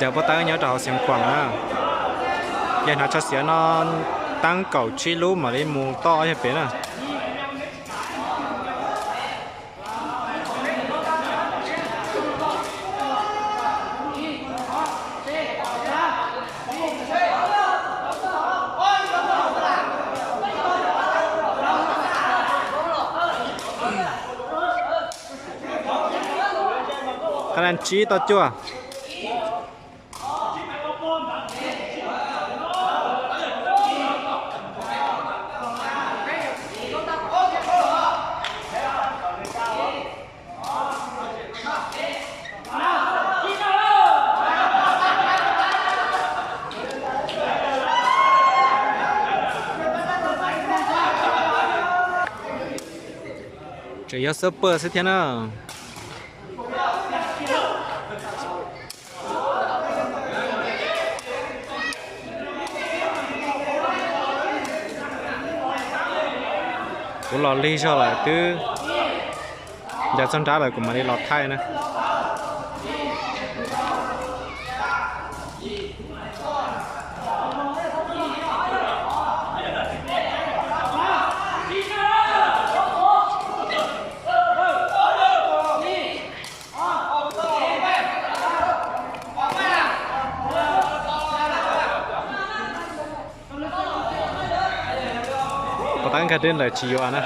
Yog pob teeb nyob rau hauv Xeev Khuam na. Yog hnav tsho xiav no teeb kaum tsib lub mam li mus toj ob yawg pem na. Qab dan tsib toj cuaj. Tseem yog xab paj xwb thiab na. Kuv los lig zog lawm twb ncaws txog nrab lawm kuv mam li los thaij na. Pov teeb nkag deb ntawm tsis yuav na.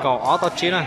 Kaum ob toj tsib na.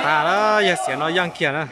Tag lawm, yawg xiav no yeej kiag na.